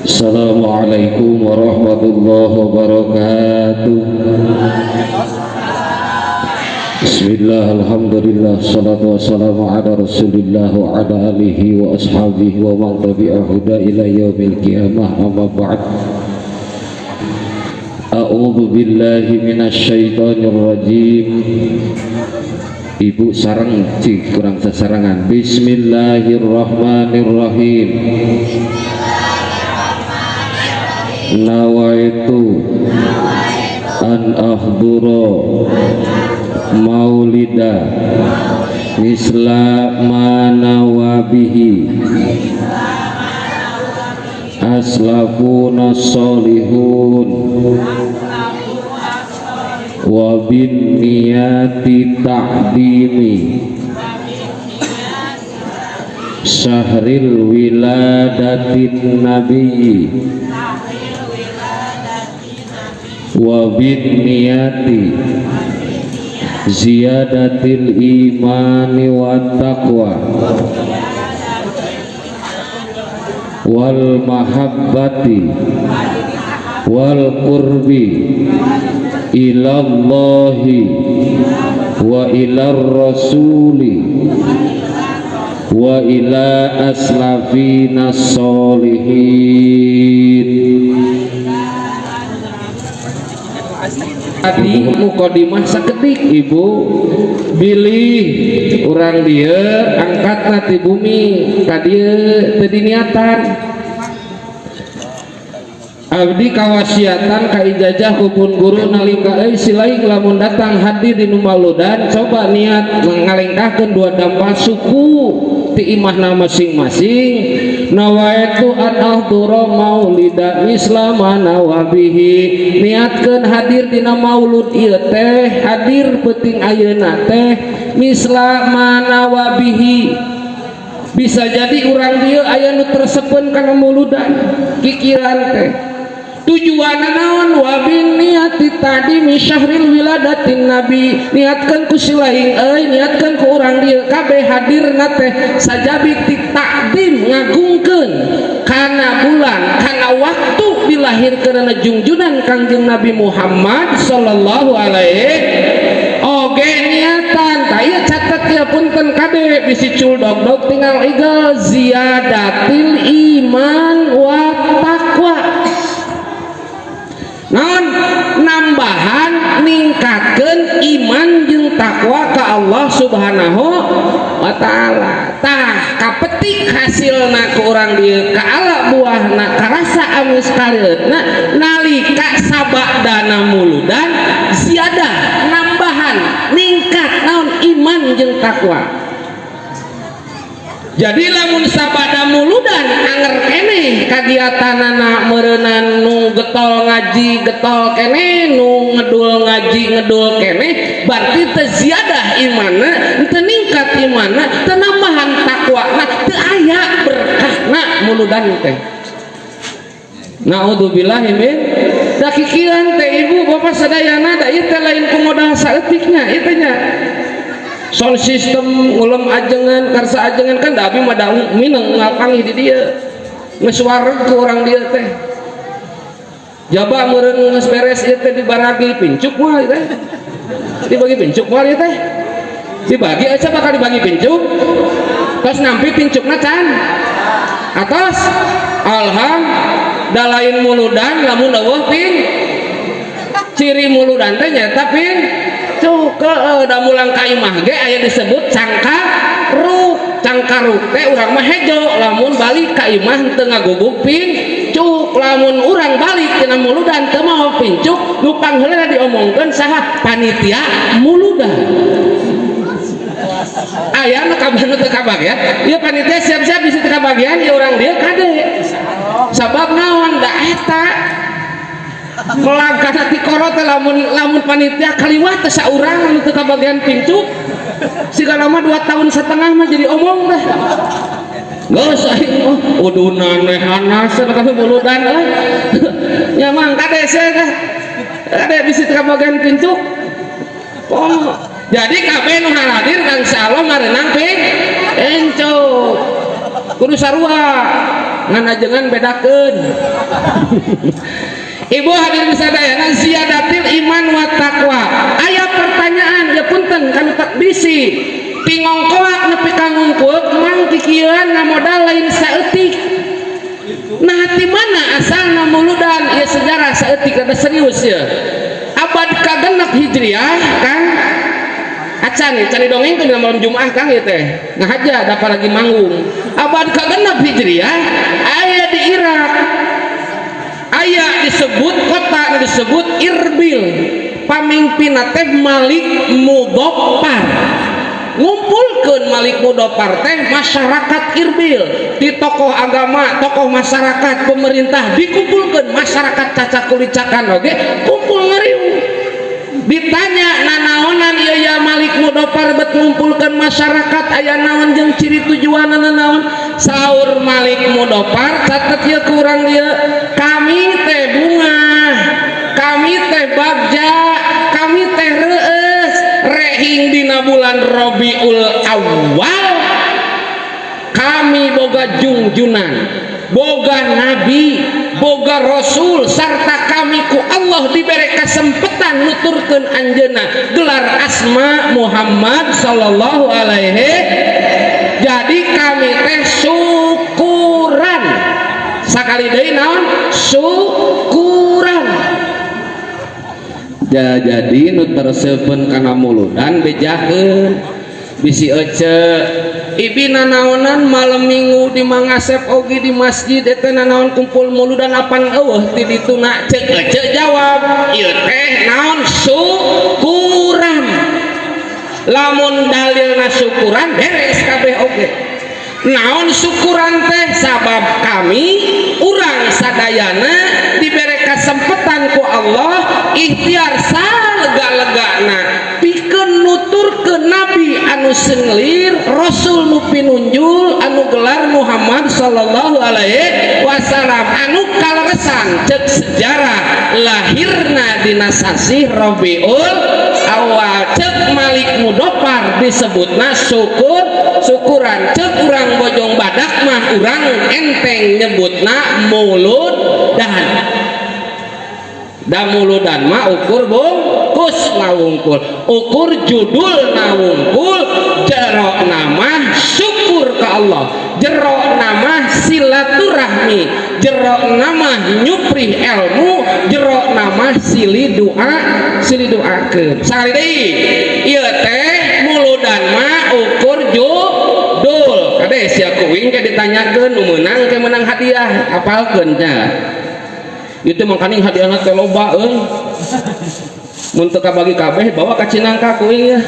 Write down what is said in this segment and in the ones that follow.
Assalamualaikum warahmatullahi wabarakatuh. Bismillah, alhamdulillah, salatu wassalamu ala rasulillah wa ala alihi wa ashabihi wa man tabi'a huda ila yaumil qiyamah, amma ba'd. A'udzu billahi minasyaitonir rajim. Ibu sareng cik kurang sasarangan. Bismillahirrahmanirrahim. Nawaitu an ahdura maulida misla ma nawabihi aslafuna solihun wa bin niyati ta'dimi syahril wiladatin nabiyyi wa bin niyati ziyadatil imani wa taqwa wal mahabbati wal qurbi ilallahi wa ilar rasuli wa ila aslafina solihin. Tadi mukodimah sakedik ibu bilih urang dieu angkatna ti bumi ka dieu teu diniatan. Abdi kawasiatan ka ijazah ku pun guru nalika euy silaing lamun datang hadir di nu mauludan coba niat ngalengkahkeun dua dampal suku ti imahna masing-masing. Nawaitu an ahdura maulida mislama nawabihi, niatkeun hadir dina maulud ieu teh hadir peuting ayeuna teh mislama nawabihi. Bisa jadi urang dieu aya nu tersepeun kana mauludan kikiran teh tujuanna naon, wabin niati tadi misyahril wiladatin nabi, niatkeun ku silaing euy, niatkeun ku urang dieu kabeh hadirna teh sajabi ti takdim ngagungkeun kana bulan kana waktu dilahirkeunana jungjunan Kangjeng Nabi Muhammad sallallahu alaihi. Oge niatan tah ieu catet ieu punten kade bisi cul dog-dog tinggal igel ziyadatil iman wa taqwa. Non nambahan ningkatkeun iman jeung takwa ka Allah Subhanahu wa taala. Tah kapetik hasilna ku urang dieu kaala buahna karasa amis kareutna nalika sabadana muludan ziyadah nambahan ningkat naon iman jeung takwa. Jadi lamun sabada muludan anger keneh kagiatanana meureunan nu getol ngaji getol keneh, nu ngedul ngaji ngedul keneh, berarti teu ziyadah imanna, teu ningkat imanna, teu nambahan takwana, teu aya berkahna muludan teh. Naudzubillahi min da kikiran teh ibu bapak sadayana da ieu teh lain ku modal saeutiknya ieu teh nya. Sound system ngulem ajengan karsa ajengan kan da abi mah da mineng ngapanggih di dieu geus wareg ku urang dieu teh. Jaba meureun geus beres ieu teh dibaragi pincuk moal ieu teh. Dibagi pincuk moal ieu teh. Dibagi aja bakal dibagi pincuk. Tos nampi pincukna can. Atos alham da lain muludan lamun eueuh pin. Ciri muludan teh nyaeta pin cuk da mulang ka imah ge aya disebut cangkaruk. Cangkaruk teh urang mah hejo lamun balik ka imah teu ngagugug pincuk. Lamun urang balik tina muludan teu mawa pincuk nu pangheulana diomongkeun saha panitia muludan. Aya nu kabar nu teu kabagian ieu panitia siap-siap bisi teu kabagian ieu urang dieu kade. Sabab naon da eta kelangkana ti korot teh lamun panitia kaliwat teh saurang anu teu kabagian pincuk siga lama 2 tahun setengah mah jadi omong teh. Geus aing mah udunan we hanas kana muludan euy. Nya mang kade sia teh. Kade bisi teu kabagian pincuk. Oh, jadi kabeh nu hadir kang insyaallah mareunang pincuk. Kudu sarua. Ngan ajengan bedakeun. Ibu hadirin sadayana, ziyadatil iman wa taqwa. Aya pertanyaan ya, punten kanu tak bisi. Ti ngongkoak nepi ka ngungkul mang kikieuan ngamodal lain saeutik. Nah, di mana asalna muludan? Ya, sejarah saeutik, ada serius ya. Abad kagenep Hijriah, Kang. Acan cari dongeng tuh malam Jumat, Kang, ya teh. Ngahaja dapat lagi manggung. Abad kagenep Hijriah aya di Irak. Aya disebut kota disebut Irbil. Pamimpinna teh Malik Mudofar. Ngumpulkeun Malik Mudofar teh masyarakat Irbil, di tokoh agama, tokoh masyarakat, pemerintah dikumpulkeun, masyarakat cacak kulicakan oge kumpul ngariung. Ditanya, nanaonan ieu ya Malik Mudofar bet ngumpulkeun masyarakat, aya naon jeung ciri tujuanna naon? Saur Malik Mudofar, catet ieu ku urang ieu, kami teh bungah, kami teh bagja, kami teh reueus rehing dina bulan Rabiul Awal kami boga jungjunan, boga nabi, boga rasul, sarta kami ku Allah diberi kesempatan nuturkeun anjeunna gelar asma Muhammad sallallahu alaihi. Jadi kami teh syukuran. Sakali deui, naon syukuran? Ya, jadi nu teu reseupeun kana muludan bejakeun bisi ece ibi nanaonan malam Minggu di Mangasep ogi di masjid eta nanaon kumpul muludan, apan eueuh ti dituna? Ceuk ece, jawab, ieu teh naon? Syukuran. Lamun dalilna syukuran, beres kabeh oge. Naon syukuran teh? Sabab kami urang sadayana diberi kesempatan ku Allah ikhtiar salega-legana pikeun nuturkeun nabi anu senglir, rasul nu pinunjul anu gelar Muhammad sallallahu alaihi wasallam, anu kaleresan cek sejarah lahirna dina sasih Rabiul Awal. Cek Malik Mudofar disebutna syukur, syukuran. Cek urang Bojong Badak mah urang enteng nyebutna mulud dan da muludan mah ukur bungkus wungkul, ukur judul wungkul, jero nama syukur ke Allah, jero nama silaturahmi, jero nama nyuprih ilmu, jero nama silih doa, silih doakeun. Sakali deui, ieu teh muludan mah ukur judul. Kade sia kuing ke ditanyakeun nu meunang ke menang hadiah, apalkeun nya. Itu mangkaning hadiahna teh loba euy. Mun teu kabagi kabeh bawa ka Cinangka kuing ya.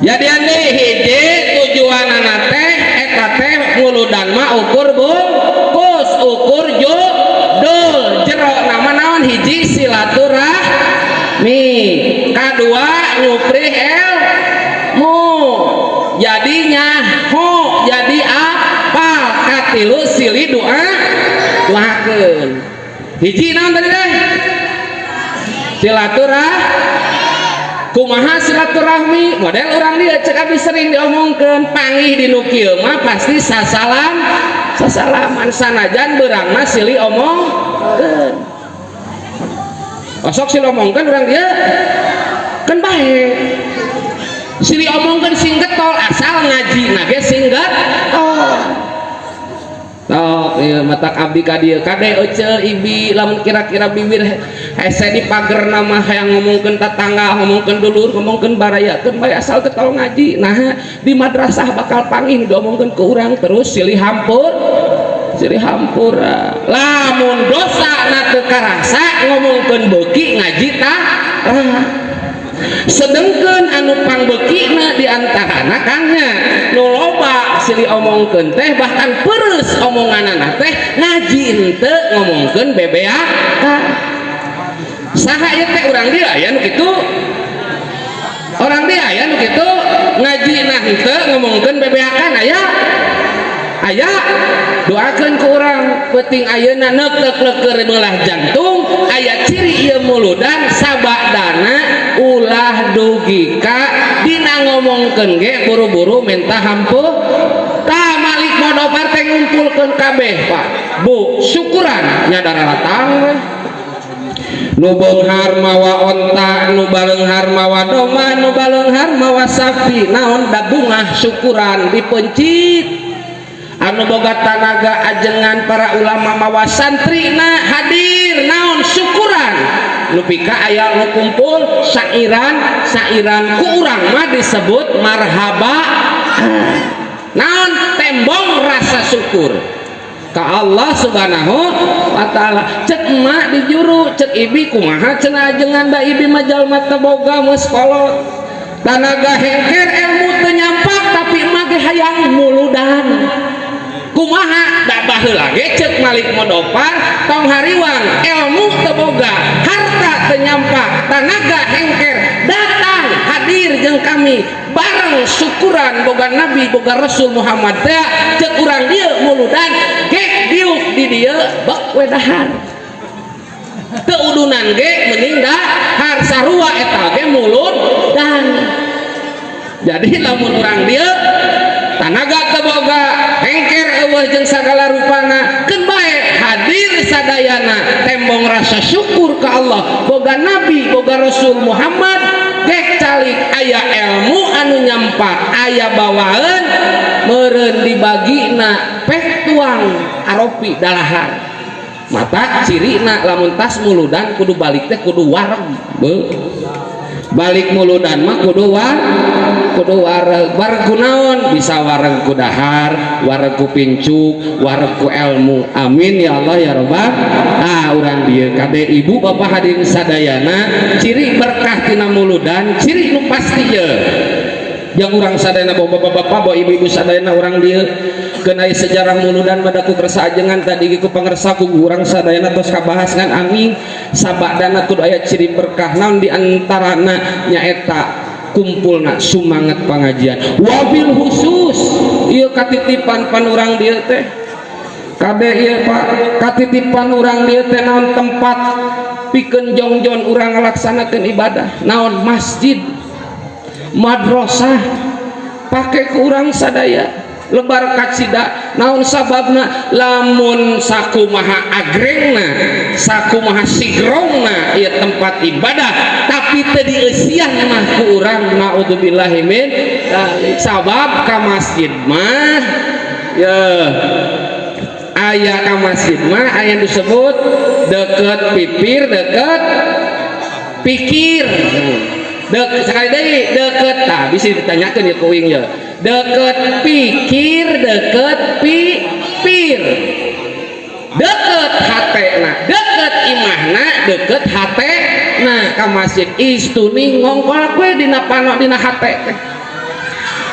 Jadi deui, hiji tujuanana teh eta teh muludan mah ukur bungkus, ukur judul, jero nama naon? Hiji silaturahmi, kadua nyuprih ilmu, jadinya ho jadi apal, katilu silih doa, doakeun. Hiji naon tadi teh? Silaturah kumaha? Silaturahmi model orang dia cek abis sering diomongkeun, panggih di nu kieu mah pasti sasalam sasalaman, sanajan beurang mah silih omongkeun. Osok silih omongkeun urang dia kan bae, silih omongkeun sing getol, asal ngaji nage sing getol. Tok ieu matak abdi ka dieu, kade ece ibi, lamun kira-kira bibir hese di pager nama hayang ngomongkeun tetangga, ngomongkeun dulur, ngomongkeun baraya, keun bae asal getol ngaji. Nah, di madrasah bakal panggih diomongkeun ke urang terus, silih hampur, silih hampura. Lamun dosa na teu karasa ngomongkeun beuki ngaji tah. Sedengkeun anu pangbeukina diantarana kangnya nu loba silih omongkeun teh, bahkan peres omonganana teh, ngaji henteu ngomongkeun BBAK. Saha ieu teh? Urang dieu aya nu kitu, orang dieu aya nu kitu, ngaji nah henteu ngomongkeun BBAK aya. Aya, doakeun ku urang penting ayeuna neuk keur meulah jantung. Aya ciri ieu muludan, sabadana ulah dugi ka dina ngomongkeun ge buru-buru minta hampura. Tah, Malik Mudofar teh Ngumpulkeun kabeh, Pak, Bu, syukuran nya daratang we. Nu beunghar mawa onta, nu baleunghar mawa domba, nu baleunghar mawa sapi. Naon da bungah syukuran dipencit. Anu boga tanaga ajengan, para ulama mawa santrina hadir. Naon? Syukuran. Nepi ka aya nu kumpul sairan sairan, ku urang mah disebut marhaba. Naon? Tembong rasa syukur ka Allah Subhanahu wa Ta'ala. Cek emak di juru, cek ibi, "Kumaha cenah ajengan? Da ibi mah jalma teu boga, geus kolot, tanaga hengker, ilmu teu nyampak, tapi emak ge hayang muludan. Kumaha?" Da baheula ge cek Malik Modopar, "Tong hariwang, ilmu teu boga, harta teu nyampak, tanaga hengker, datang hadir jeung kami bareng syukuran boga Nabi, boga Rasul Muhammad teh." Cek urang dieu muludan, gek diuk di dieu bek we dahar, teu udunan ge mending dahar, sarua eta ge mulud. Dan jadi lamun urang dieu tanaga teu boga, hengker, eueuh jeung sagala rupana, keun bae hadir sadayana, tembong rasa syukur ka Allah boga Nabi, boga Rasul Muhammad. Gek calik aya ilmu anu nyampak, aya bawaeun meureun dibagina, pek tuang aropi dalahar. Mata cirina lamun tas muludan kudu balik teh kudu wareg. Beuh. Balik muludan mah kudu wareg. Wareg ku naon? Bisa wareg ku dahar, wareg ku pincuk, wareg ku ilmu. Amin ya Allah ya Robbal. Ah, urang dieu kade, ibu bapak hadirin sadayana, ciri berkah tina muludan, ciri nu pasti ye yang urang sadayana, bawa bapak-bapak, bawa ibu-ibu sadayana urang dieu kenai sejarah muludan madaku kersa ajengan tadi ku pangersa ku urang sadayana tos kabahas. Ngan amin sabadana kudu aya ciri berkah. Naon di antarana? Nyaeta kumpulna sumanget pengajian, wabil khusus ieu katitipan pan urang dieu teh. Kade ieu, Pak, katitipan urang dieu teh naon? Tempat pikeun jongjon urang ngalaksanakeun ibadah. Naon? Masjid, madrasah pake ku urang sadaya lebar kacida. Naon sababna? Lamun sakumaha agrengna, sakumaha sigrongna ieu tempat ibadah, tapi teu dieusian mah ku urang, naudzubillahi min dzalik. Sabab ka masjid mah ya aya, ka masjid mah aya disebut deket pipir deket pikir. Sekali deui deket, tah bisa ditanyakeun ya ku uing ya, deket pikir, deket pipir, deket hatena, deket imahna, deket hatena. Ka masjid istuni ngongkol we dina pano, dina hate teh,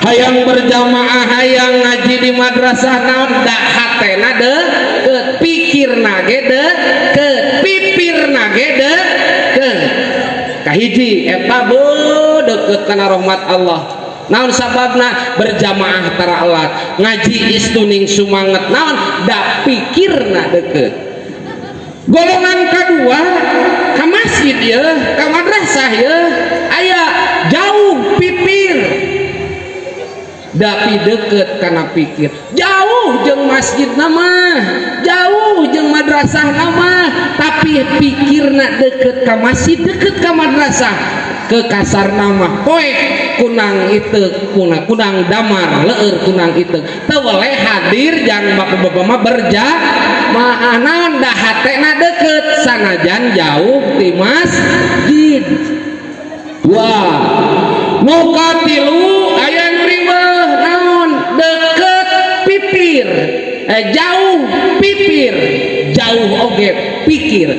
hayang berjamaah, hayang ngaji di madrasah. Naon da hatena deket, pikirna ge deket, pipirna ge deket. Kahiji eta beuh deket kana rahmat Allah. Naon sababna? Berjamaah tara elat, ngaji istuning sumanget. Naon da pikirna deket. Golongan kedua ka masjid ya, ka madrasah ya, aya jauh pipir tapi deket karena pikir. Jauh jeung masjid nama, jauh jeung madrasah nama, tapi pikirna deket ka masjid, deket ka madrasah. Ke kasar nama poek kunang itu, kunang kunang damar leur kunang itu teu boleh hadir jang bapak-bapak mah berjamaah. Naon da hatena deket sanajan jauh di masjid. Wah, nu katilu aya nu riweuh. Naon? Deket pipir, jauh pipir, jauh oge pikir.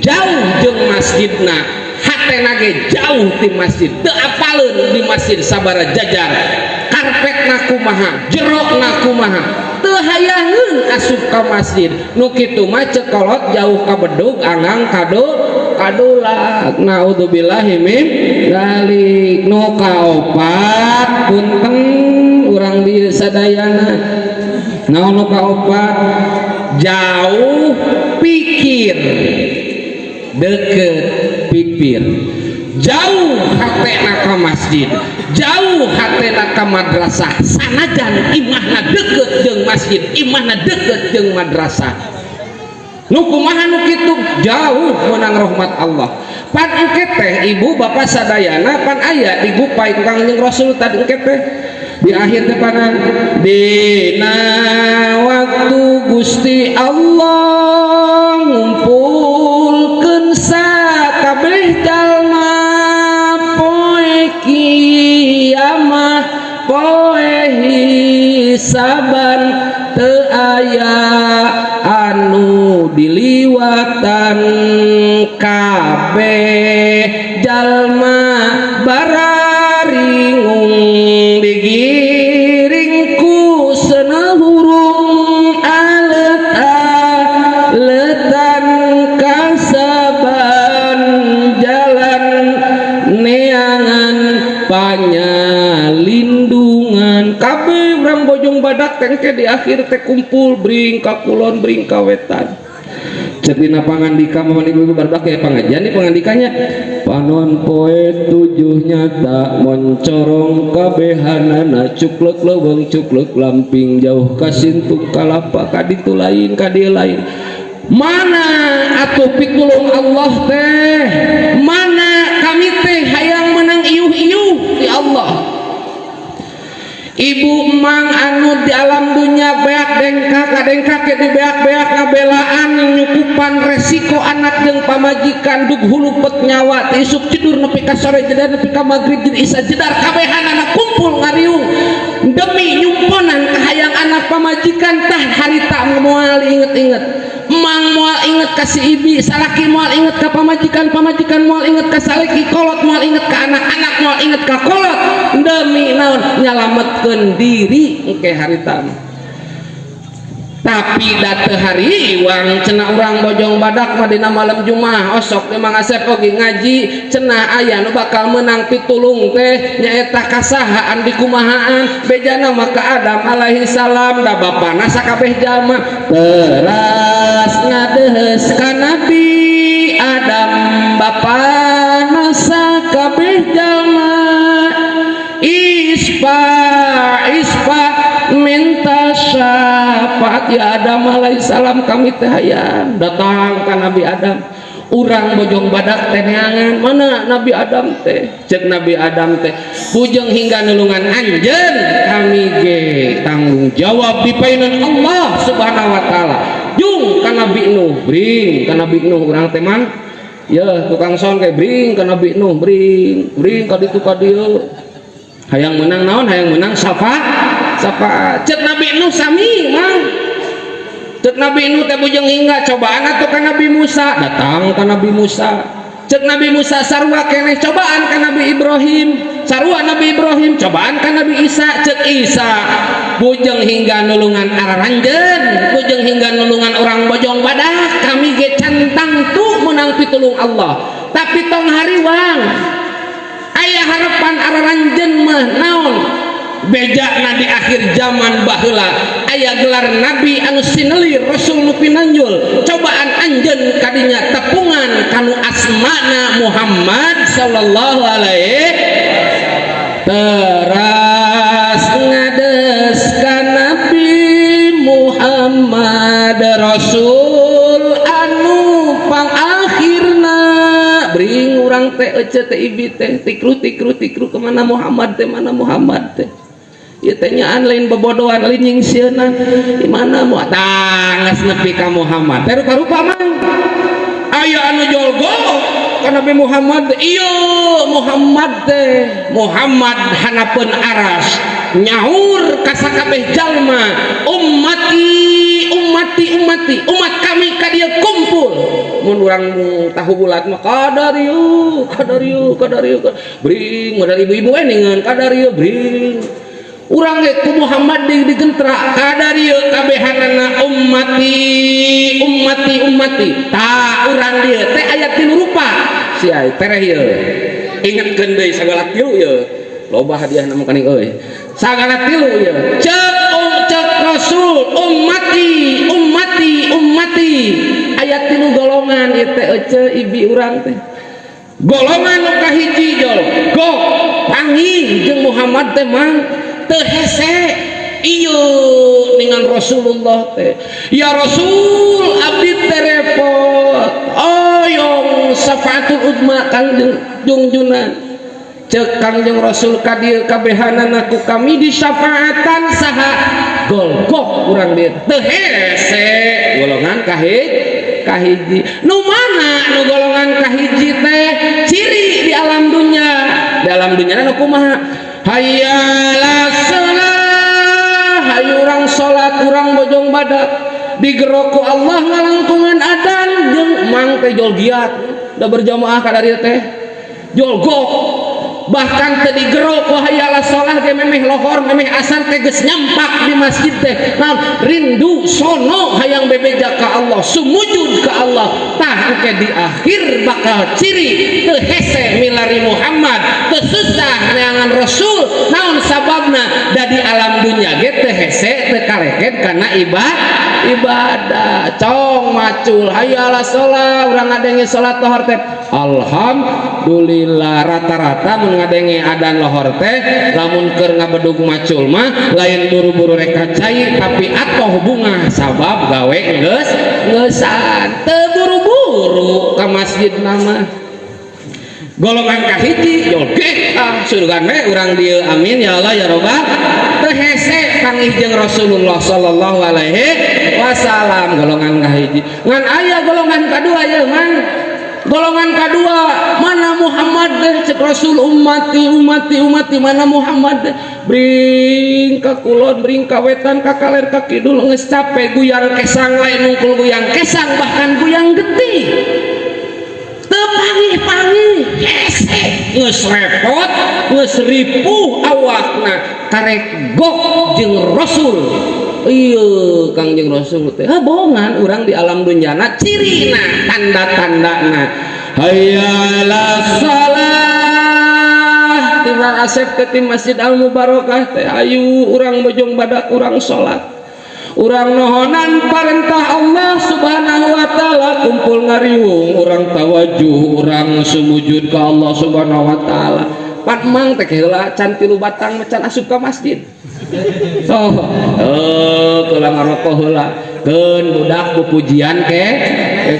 Jauh jeung masjidna, hatena ge jauh ti masjid, teu apaleun di masjid sabara jajar, karpetna kumaha, jerokna kumaha, teu hayangeun asup ka masjid. Nu kitu mah ceuk kolot, jauh ka bedug anggang kado kadulak, naudzubillahi min dzalik. Nu kaopat, punten urang dieu sadayana, naon nu kaopat? Jauh pikir, deket pipir. Jauh hatena ka masjid, jauh hatena ka madrasah, sanajan imahna deket jeung masjid, imahna deket jeung madrasah. Nu kumaha nu kitu jauh menang rahmat Allah. Pan engke teh, ibu bapak sadayana, pan aya digupai ku Kangjeng Rasul tadi engke teh di akhir teh panan dina waktu Gusti Allah ngumpulkeun sakabeh jalma, poe kiamah, poe hisaban, teu aya anu diliwatan, kabeh jalma bararingung digiring ku senahurung alet-aletan kasaban jalan neangan panyalindungan. Kabeh urang Bojong Badak tengke di akhir teh kumpul, bring ka kulon, bring ka wetan. Cek dina pangandika mah, ibu barudak ya, pengajian di pangandikanya, panon poe tujuh nyata moncorong kabehanana, cuklek leuweung, cuklek lamping, jauh kasintung kalapa, kaditu lain, kadieu lain. Mana atuh pitulung Allah teh? Mana? Kami teh hayang menang iuh-iuh di Allah. Ibu emang anu di alam dunia beak dengkak kadengkak di beak-beak ngabelaan, nyukupan resiko anak jeung pamajikan, dug hulupet nyawa ti isuk tidur nepi ka sore jedar, nepi ka magrib jeung isa jedar, kabehanana kumpul ngariung demi nyumponan kahayang anak pamajikan. Tah, harita moal inget-inget. Emang moal inget ka si ibi, salaki moal inget ka pamajikan, pamajikan moal inget ka salaki, kolot moal inget ka anak, anak moal inget ka kolot. Demi naon? Nyalametkeun diri engke harita mah. Tapi da teu hariwang cenah urang Bojong Badak mah. Dina malam Jumaah osok Mang Asep oge ngaji, cenah aya nu bakal menang pitulung teh nyaeta kasahaan, dikumahaan bejana maka Adam alaihi salam, da bapana sakabeh jalma. Teras ngadeheus ka Nabi Adam, bapana sakabeh jalma, ispa ispa, minta syafaat, ya Adam alaihissalam, kami teh hayang datang ka Nabi Adam. Urang Bojong Badak teh neangan mana Nabi Adam teh. Cek Nabi Adam teh, bujeng hingga nulungan anjeun, kami ge tanggung jawab di payunan Allah Subhanahu wa Taala. Jung ka Nabi Nuh, bring ka Nabi Nuh. Urang teh mang ya tukang sound kayak bring ka Nabi Nuh, bring bring ka ditu ka dieu, hayang menang naon? Hayang menang syafaat, syafaat. Cek Nabi Nuh, sami mang. Cek Nabi Nuh teh, bujeng hingga cobaan atuh ka Nabi Musa. Datang ka Nabi Musa. Cek Nabi Musa, sarua keneh, cobaan ka Nabi Ibrahim. Sarua Nabi Ibrahim, cobaan ka Nabi Isa. Cek Isa, bujeng hingga nulungan araranjeun, bujeng hingga nulungan orang Bojong Badak, kami ge can tangtu menang pitulung Allah. Tapi tong hariwang, aya harapan araranjeun mah. Naon bejana? Di akhir zaman baheula aya gelar nabi anu sinelir, rasul nu pinanjul. Cobaan anjeun kadinya, tepungan kanu asmana Muhammad sallallahu alaihi. Teras ngades ka Nabi Muhammad, rasul anu pangakhirna. Bring urang teh, ece teh, ibi teh, tikru tikru tikru, kemana Muhammad teh? Mana Muhammad teh? Ieu teh nyaan lain bebodohan, lain nyingsieunan. Di mana mu tah? Geus nepi ka Muhammad teh rupa-rupa mang aya anu jolgo ka Nabi Muhammad. Iya, Muhammad teh, Muhammad hanapeun aras nyaur ka sakabeh jalma, ummati, ummati, ummati, umat kami ka dieu kumpul. Mun urang tahu bulat mah kadarieu, kadarieu, kadarieu, bring modal ibu-ibu we ningan kadarieu, bring urang ge ku Muhammad di digentra kadarieu kabehanana, ummati, ummati, ummati. Tah, urang dieu teh aya tilu rupa sia tereh ieu. Ingetkeun deui sagala tilu ieu, loba hadiah nama kaning euy. Sagala tilu ieu, cek cek Rasul, ummati, ummati, ummati, aya tilu golongan ieu teh, ece, ibi, urang teh. Golongan nu kahiji jol go panggih jeung Muhammad teh, mang, teu hese ieu dengan Rasulullah teh. "Ya Rasul, abdi teh repot, oyong syafaatul uzma Kangjeng jungjunan." Cek Kangjeng Rasul, "Ka dieu kabehanana ku kami disyafaatan saha?" Golgok urang dieu teu hese, golongan kahiji. Nu mana nu golongan kahiji teh? Ciri di alam dunya, di alam dunya nu kumaha? Hayya 'alas shalah, hayu urang salat, urang bojong badak. Digero ku Allah ngalangkungan adan jeung mang teh jol giat da berjamaah ka dieu teh jolgok. Bahkan teu digero ku hayya 'alas shalah ge, memeh lohor, memeh asar teh geus nyampak di masjid teh. Naon? Rindu sono, hayang bebeja ka Allah, sumujud ka Allah. Tah, engke di akhir bakal ciri teu hese milari Muhammad, teu susah neangan Rasul. Naon sababna? Da di alam dunya ge teu hese, teu kaleket kana ibadah. Cong macul, hayya 'alas shalah, urang ngadenge salat lohor teh alhamdulillah. Rata-rata mun ngadenge adan lohor teh, lamun keur ngabedug macul mah lain buru-buru rek cai, tapi atoh bunga sabab gawe geus ngeusan, teu buru-buru ka masjid. Nama golongan kahiji joget. Ah, surga we urang dieu, amin ya Allah ya robbal. Teu hese panggih jeung Rasulullah sallallahu alaihi wasallam, golongan kahiji. Ngan aya golongan kadua ya, mang. Golongan kedua, "Mana Muhammad deh?" Cek Rasul, "Ummati, ummati, ummati." "Mana Muhammad deh?" Bring ka kulon, bring ka wetan, ka kaler, ka kidul, geus capek guyang kesang, lain nungkul guyang kesang, bahkan guyang getih teu panggih-panggih. Hese, geus repot, geus ripuh awakna, karek gok jeung Rasul. Iya, Kangjeng Rasul teh, ah, bohongan urang di alam dunyana. Cirina, tanda-tandana, hayya 'alas salah, timbang asep ke tim Masjid Al Mubarokah teh, ayu urang bojong badak, urang salat, urang nohonan perintah Allah Subhanahu wa Ta'ala, kumpul ngariung, urang tawajuh, urang sumujud ke Allah Subhanahu wa Ta'ala. Pan mang teh heula can tilu batang macan asup ka masjid. So, eh, heula ngarokok heula. Keun budak pupujian ke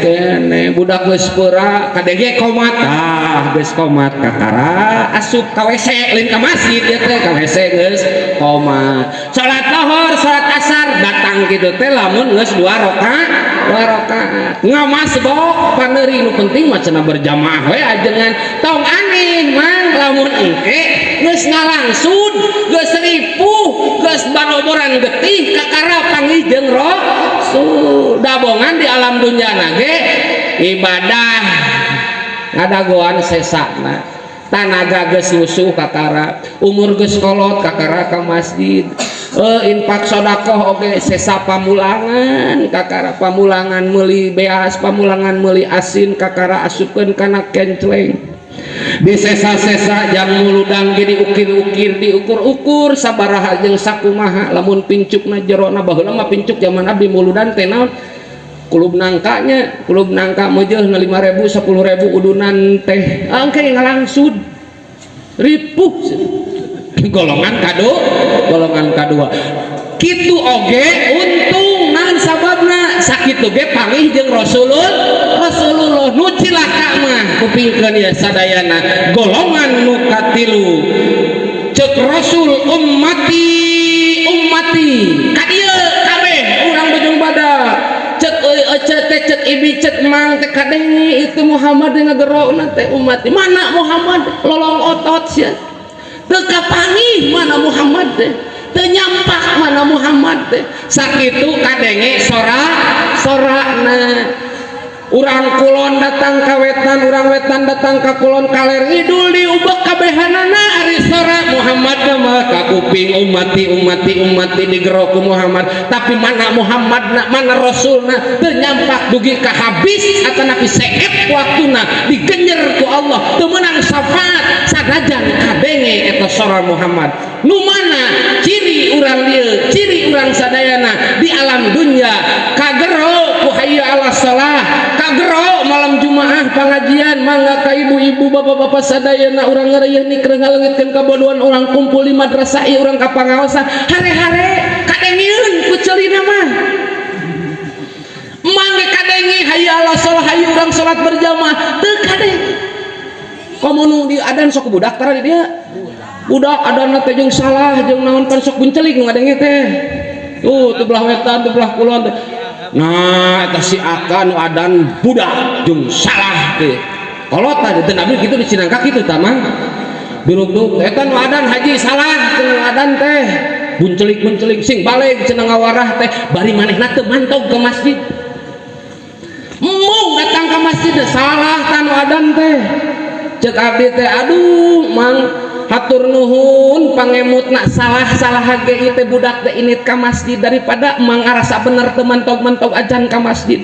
kene budak geus peura kadege komat. Ah, geus komat kakara asup ka WC, lain ka masjid ya teh, ka WC geus komat. Salat lohor, salat asar datang kitu teh lamun geus dua rakaat, dua rakaat. Ngamasbok paneuri, nu penting mah cenah berjamaah we ajengan. Tong aneh, mang, lamun engke geus ngalangsud, geus ripuh, geus banoboran getih, kakara panggih jeung Rasul. Dabongan di alam dunya ge ibadah ngadagoan sesana, tanaga geus lusuh, kakara umur geus kolot, kakara ka masjid. Eh, infak sodakoh oge sesa pamulangan, kakara pamulangan meuli beas, pamulangan meuli asin, kakara asupkeun kana kencleng. Di sesa-sesa jang muludang ge diukir-ukir, diukur-ukur sabaraha jeung sakumaha. Lamun pincukna jerona, baheula mah pincuk zaman abdi muludan teh naon, kulub nangkanya, kulub nangka meujeun 5000, 10.000 udunan teh. Angke ngalangsud ripuh. Golongan kado, golongan kadua kitu oge untung. Naon sababna? Sakitu ge panggih jeung Rasulullah. Rasulullah nu cilaka mah, kupingkeun ya sadayana, golongan nu katilu, cek Rasul, "Ummati, ummati." Ka dieu kabeh urang bojong badak, cek euy ece teh, cek ibi, cek mang teh, kadenge itu Muhammad ngagerona teh, "Ummati." "Mana Muhammad?" Lolong otot sia, teu kapanggih. "Mana Muhammad teh?" Teu nyampak. "Mana Muhammad teh?" Sakitu kadenge sora sorana. Urang kulon datang ka wetan, urang wetan datang ka kulon, kaler ngidul diubek kabehanana. Ari sora Muhammad mah ka kuping, "Ummati, ummati, ummati." Digero ku Muhammad, tapi mana Muhammad na, mana Rasulna? Teu nyampak dugi ka habis atanapi seep waktuna, digenyer ku Allah, teu meunang syafaat sanajan kadenge eta sora Muhammad. Nu mana ciri urang dieu, ciri urang sadayana di alam dunya? Kagero ku hayya 'alas shalah, kagero malam Jumaah. pangajian. Mangga ka ibu-ibu, bapak-bapak sadayana, urang ngareuyeun keur ngaleungitkeun kabodohan, urang kumpul di madrasah ieu, urang ka pangaosan hare-hare kadengieun ku ceulina mah. Mangga kadengi hayya ala sholah, hayu urang salat berjamaah, teu kadenge. Komo nu di adan sok budak tara di dia. Budak adan teh jeung salah jeung naon, pan sok buncelik nu ngadenge teh. Tuh, teu belah wetan, teu belah kulon teh. Nah, eta si aka nu adan budak jeung salah teh. Kolot tah teu nabi kitu di Cinangka kitu tah, Mang. Dirugdug eta nu adan haji salah teu nu adan teh. Buncelik-buncelik sing balik cenah ngawarah teh, bari manehna teu mantog ke masjid. Mung datang ke masjid salah tah nu adan teh. Cek abdi teh, aduh Mang, hatur nuhun pangemutna, salah-salah ge ieu teh budak teh init ka masjid daripada mang ngarasa bener teu mantog-mantog acan ka masjid.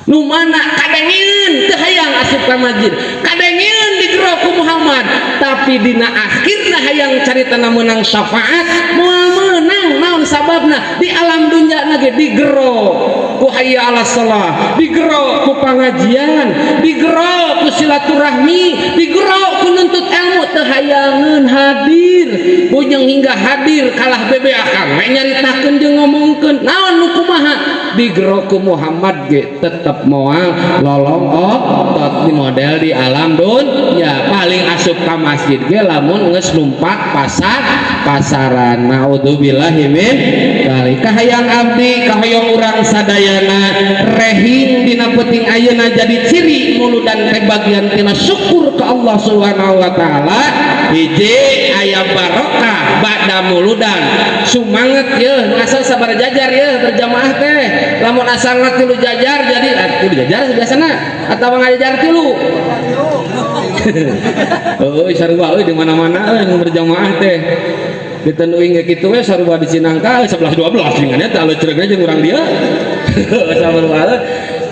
Nu mana kadengieun teu hayang asup ka masjid, kadengieun digero ku Muhammad, tapi dina akhirna hayang caritana meunang syafaat moal meunang. Naon sababna? Di alam dunya ge digero ku hayya ala shalah, digero ku pangajian, digero ku silaturahmi, digero ku nuntut ilmu, teu hayangeun hadir. Bujeng hingga hadir kalah bebeakan we nyaritakeun jeung ngomongkeun naon nu kumaha. Digero ku Muhammad ge tetep moal lolong otot di model di alam dunya, paling asup ka masjid ge lamun geus numpak pasar pasaran. Naudzubillahi min dzalik. Kahayang abdi, kahoyong urang sadayana, rehing dina peuting ayeuna jadi ciri muludan teh bagian tina syukur ke Allah Subhanahu wa taala. Hiji, aya barokah ba'da muludan. Sumanget ye, asal sabar jajar ye berjamaah teh. Lamun asalna tilu jajar jadi tilu jajar biasana atawa ngajajar tilu. Euy, sarua euy di mana-mana euy nu berjamaah teh. Ditenuing ge kitu we sarua di Cinangka 11 12 dengan eta aleucreugna jeung urang dieu. Sarua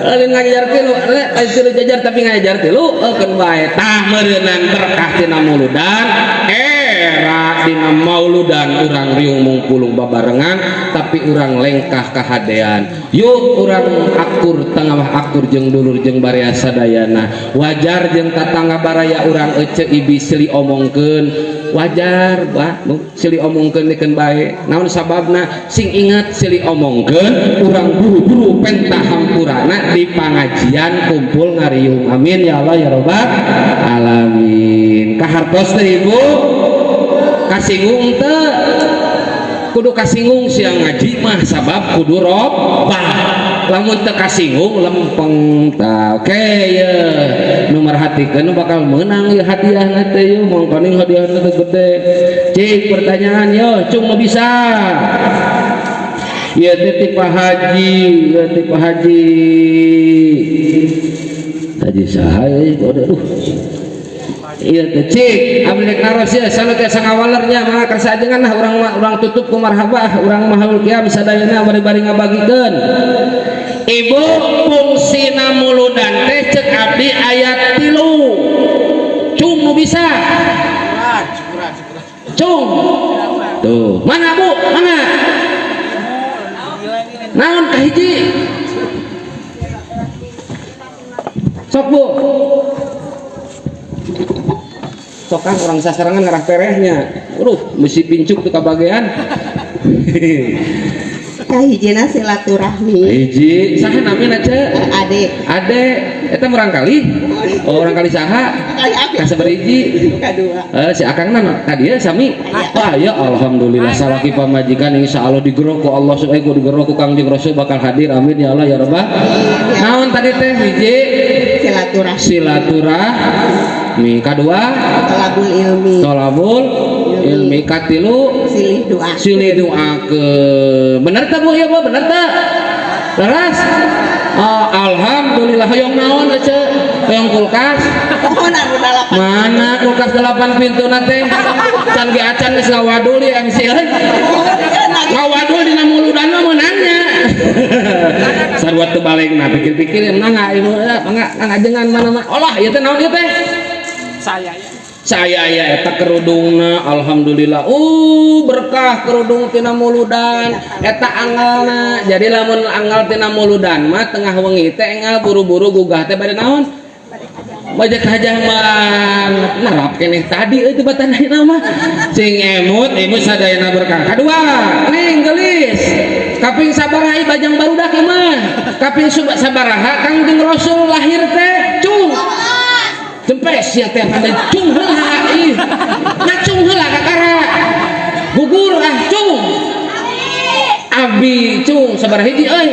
lain ngajajar tilu, lain tilu jajar tapi ngajajar tilu keun bae. Tah, meureunan berkah tina muludan era dina mauludan urang riung mungpulung babarengan, tapi urang lengkah kahadean. Yuk urang akur, tengah akur jeung dulur jeung baraya sadayana, wajar jeung tatangga baraya urang ece ibi silih omongkeun, wajar bah silih omongkeun dikeun bae. Naon sababna? Sing ingat, silih omongkeun, urang buru-buru penta hampurana di pangajian kumpul ngariung. Amin ya Allah ya robbal alamin. Kahartos teh ibu, kasinggung teu? Kudu kasinggung siang ngaji mah, sabab kudu robah. Lamun teu kasinggung lempeng tah. Oke, ye nu merhatikeun nu bakal menang ieu hadiahna teh. Yeuh, mangkaning hadiahna teh gede. Cik pertanyaan yo, cung nu bisa. Ieu teh ti Pak Haji, ieu teh Pak Haji. Haji saha ye? Aduh. Iya teh cik, abdi rek naros ya, sanu teh sangawalernya mangga kersa ajengan lah, urang urang tutup ku marhabah, urang mahaul kiam sadayana bari-bari ngabagikeun. Ibu, fungsina muludan teh cek abdi ayat 3. Cung nu bisa. Cung. Tuh, mana Bu? Mana? Naon kahiji? Sok Bu. Sok kan orang sasarangan ngarah perehnya. Aduh, mesti pincuk tuh kabagean. Kahijina silaturahmi. Hiji, saha namina, Ce? Ade. Ade, eta murang kali? Oh, orang kali saha? Kali abi. Ka sabariji? Kadua. Eh, si akangna ka dieu sami. Wah, ya alhamdulillah salaki pamajikan insyaallah digero ku Allah subhanahu wa digero ku Kangjeng Rasul bakal hadir. Amin ya Allah ya Rabbal. Naon tadi teh hiji? Silaturahmi. Silaturahmi. Kadua? Tolabul ilmi. Tolabul ilmi. Katilu? Silih doa. Silih doa ke. Bener tak Bu ya Bu? Bener tak? Leras? Oh, alhamdulillah. Hoyong naon ece? Hoyong kulkas? Mohon anu dalapan. Mana kulkas 8 pintu nate? Can ge acan geus ngawadul di MC euy. Ngawadul dina muludan mah meunangnya. Sarua teu balegna pikir-pikir menang ieu mangga ngajengan mana mah. Olah ieu teh naon ieu teh? Saya ya. Saya ya eta kerudungna alhamdulillah. Berkah kerudung tina muludan eta anggalna. Jadi lamun anggal tina muludan mah tengah wengi teh enggal buru-buru gugah teh bade naon? Bajak hajah banget nerap keneh tadi euy teu batan ayeuna mah. Cing emut ibu sadayana berkah. Kadua, neng geulis. Kaping sabaraha bajang barudak ieu mah? Kaping sabaraha Kangjeng Rasul lahir teh? Cung. Jempes ya teh ada cung heula ih. Ngacung heula kakara. Gugur ah cung. Abi cung sabaraha hiji euy.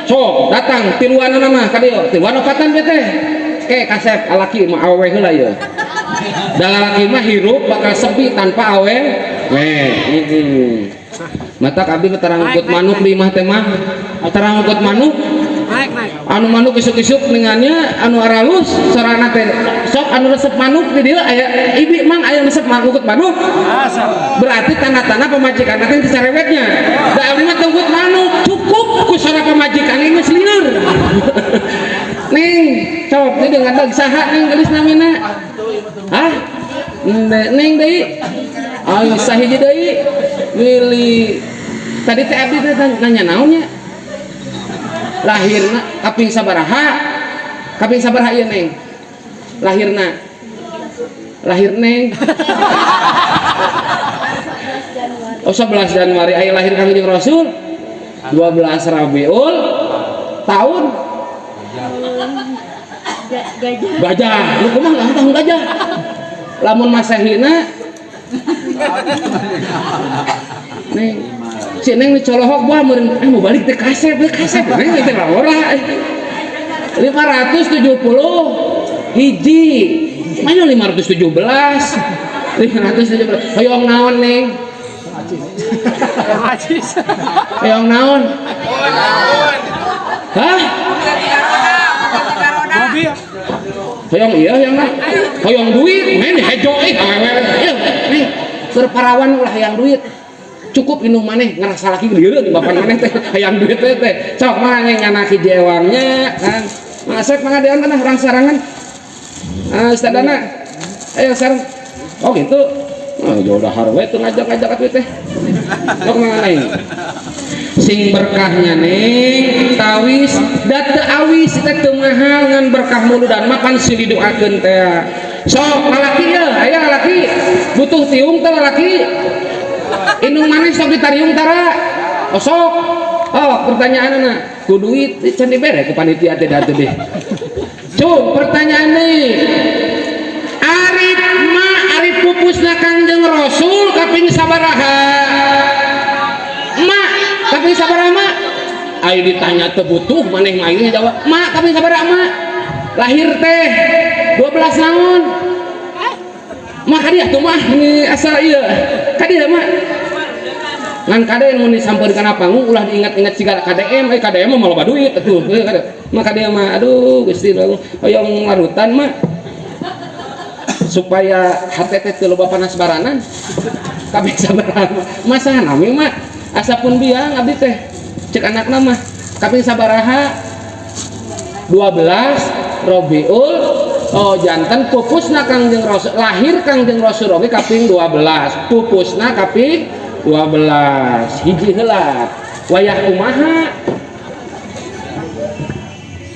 Sok datang tiluanana mah ka dieu. Tiluan opatan teh. Ke kasep alaki mah awewe heula ieu. Da lalaki mah hirup bakal sepi tanpa awe. We, heeh. Mata abdi mah tarang ngukut manuk di imah teh mah. Tarang ngukut manuk. Naik, naik. Anu manuk isuk-isuk ningannya anu aralus sorana teh sok anu resep manuk di dieu aya ibi mang aya resep ngukut manuk. Berarti tanda-tanda pamajikan teh carewetnya. Da abdi mah teu ngukut manuk, cukup ku sora pamajikan ini geus lieur. Neng, cok ini dengan dag saha neng geulis namina? Hah? Neng deui. Ai sahiji deui. Willy. Tadi teh abdi teh nanya naon nya? Lahirna kaping sabaraha? Kaping sabaraha ieu neng? Lahirna. Lahir neng. Oh 11 Januari aya lahir Kangjeng Rasul. 12 Rabiul tahun Gajah. Gajah. Lu kumaha lah tahun gajah. Lamun Masehina neng si neng dicolohok buah meureun mau balik teh kasep teh kasep neng teh ora 570 hiji mana 517 517 hoyong naon neng Ajis. Hoyong naon? Hah? Mobil. Hoyong iya hoyong naon? Hoyong duit, men hejo ih awewe. Ieu nih keur parawan ulah hayang duit. Cukup indung maneh ngerasa laki lieureun bapak maneh teh hayang duit teh teh. Sok mah ngana hiji ewangnya kan. Masuk mangga deon kana urang sarangan. Ah, Ustadana. Ayo sareng. Oh gitu. Oh, jauh dahar we tuh ngajak-ngajak atuh teh. Sok mangga neng. Sing berkahnya neng tawis da teu awis teh teu mahal ngan berkah muludan mah pan sing didoakeun teh. Sok lalaki ye, aya lalaki butuh tiung teh lalaki. Indung maneh sok ditariung tara. Oh sok. Oh pertanyaanna ku duit can dibere ku panitia teh da teu deh. Cung pertanyaan nih. Arif ma arif pupusna Kangjeng Rasul kaping sabaraha? Ma kaping sabaraha ma? Ayo ditanya teu butuh maneh mah ieu jawab. Ma kaping sabaraha ma? Lahir teh 12 naon? Ma kadieu tuh mah ini asal ieu. Kadieu mah. Ngan kade mun disampeurkeun kana panggung ulah diingat-ingat siga KDM, KDM mah loba duit atuh. Mah KDM mah aduh Gusti hoyong larutan mah. Supaya hate teh teu loba panas baranan. Kabeh sabaraha masa nami mah asa pun biang abdi teh cek anakna mah kaping sabaraha 12 Rabiul oh janten pupusna Kangjeng Rasul lahir Kangjeng Rasul oge kaping 12 pupusna kaping 12 hiji heula wayah kumaha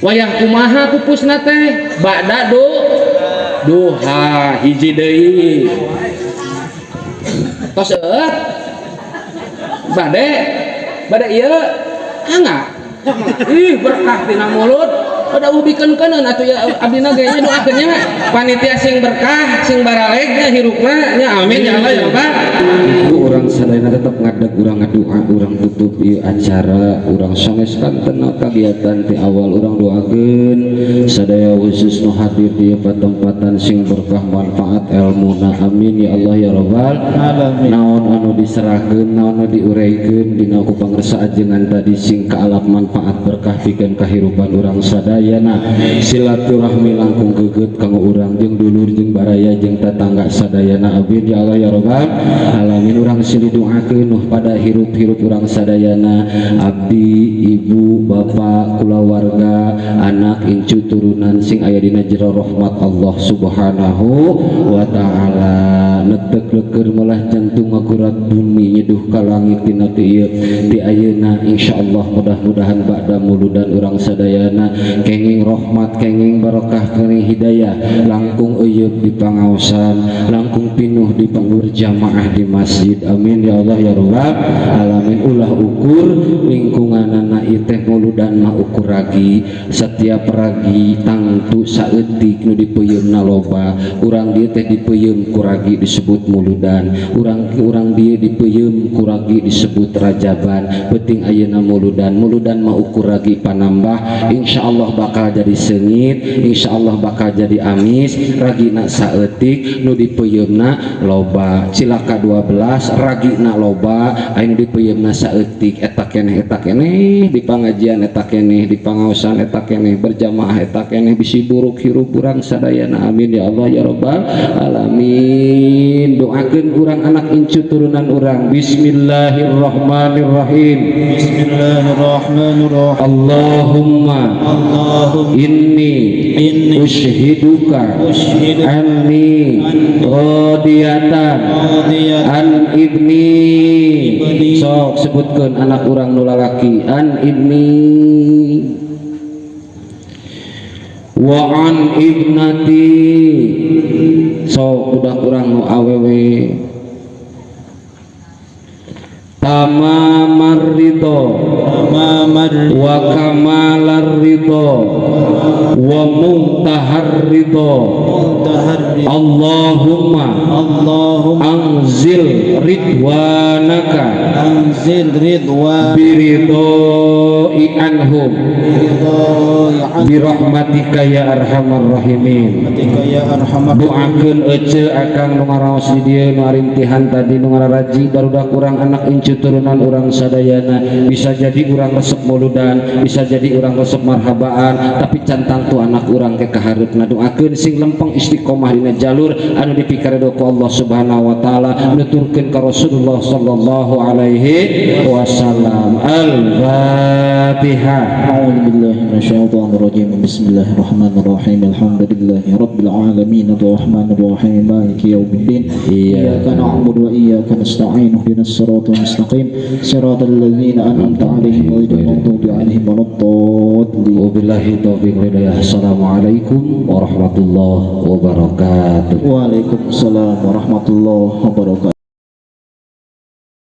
wayah kumaha pupusna teh ba'da duha hiji deui tos eueuh bade bade ieu hangga ih berkah tina mulut udah ubikeun-keuneun atuh ya abdina ge nya doakeun nya panitia sing berkah sing baraleg nya hirupna nya amin ya Allah ya Rabbal. Urang sadayana tetep ngadeg urang ngadoa urang tutup ieu acara urang sanes kantena kagiatan ti awal urang doakeun sadaya khusus nu hadir di patempatan sing berkah manfaat elmuna amin ya Allah ya Rabbal alamin. Naon anu diserahkeun naon anu diureikeun dina ku pangersa ajengan tadi sing kaalap manfaat berkah pikeun kahirupan urang sadayana silaturahmi langkung geget kanggo urang jeung dulur jeung baraya jeung tetangga sadayana amin ya Allah ya Rabbal. Alamin. Urang silih doakeun nu pada hirup-hirup urang sadayana, abdi, ibu, bapak, kulawarga, anak, incu, turunan sing aya dina jero rahmat Allah Subhanahu wa taala. Netek leker malah jantung ngagurat bumi nyeduh ka langit tina ti ieu ti ayeuna. Insyaallah, mudah-mudahan ba'da muludan urang sadayana kenging rahmat, kenging barokah, kenging hidayah, langkung euyeub di pangaosan, langkung pinuh di berjamaah di masjid. Amin ya Allah ya Rabbal alamin. Ulah ukur lingkunganana ieu teh muludan mah ukur ragi. Setiap ragi tangtu saeutik, nu dipeuyeumna loba. Urang dieu teh dipeuyeum ku ragi disebut muludan, urang urang dieu dipeuyeum ku ragi disebut rajaban. Penting ayeuna muludan. Muludan mah ukur ragi panambah. Insyaallah bakal jadi seungit, insyaallah bakal jadi amis. Ragina saeutik, nu dipeuyeumna loba. Cilaka 12, ragina loba, anu dipeuyeumna saeutik. Eta keneh, eta keneh di pangajian, eta keneh di pangaosan, eta keneh berjamaah, eta keneh bisi buruk hirup urang sadayana. Amin ya Allah ya Rabbal alamin. Doakeun urang, anak incu turunan urang. Bismillahirrahmanirrahim. Bismillahirrahmanirrahim. Allahumma Allahumma inni inni ushiduka ushiduka anni radiyatan radiyatan an ibni. Ibni. Sok sebutkeun anak urang nu lalaki. An ibni wa an ibnati. Sok budak urang nu awewe. Tamamar ridho tamamar wa kamalar ridho wa muntahar ridho. Muntahar. Allahumma Allahumma anzil ridwanaka anzil ridwan biridhoi anhum biridhoi an birahmatika ya arhamar rahimin. Rahmatika ya arhamar. Doakeun ece, akang nu ngaraos di dieu, nu arintihan tadi, nu ngararaji barudak urang, anak incu turunan urang sadayana. Bisa jadi urang resep muludan, bisa jadi urang resep marhabaan, tapi can tangtu anak urang ke kahareupna. Doakeun sing lempeng istiqomah dina jalur anu dipikaredo ku Allah Subhanahu wa taala, nuturkeun ka Rasulullah sallallahu alaihi wasallam. Al-Fatihah. أعوذ بالله من الشيطان الرجيم. بسم الله الرحمن الرحيم. الحمد لله رب العالمين الرحمن الرحيم مالك يوم الدين. إياك نعبد وإياك نستعين اهدنا الصراط المستقيم صراط الذين أنعمت عليهم غير المغضوب عليهم ولا الضالين. Wabillahi taufiq wal hidayah. Assalamualaikum warahmatullahi wabarakatuh. وعليكم السلام ورحمة الله وبركاته.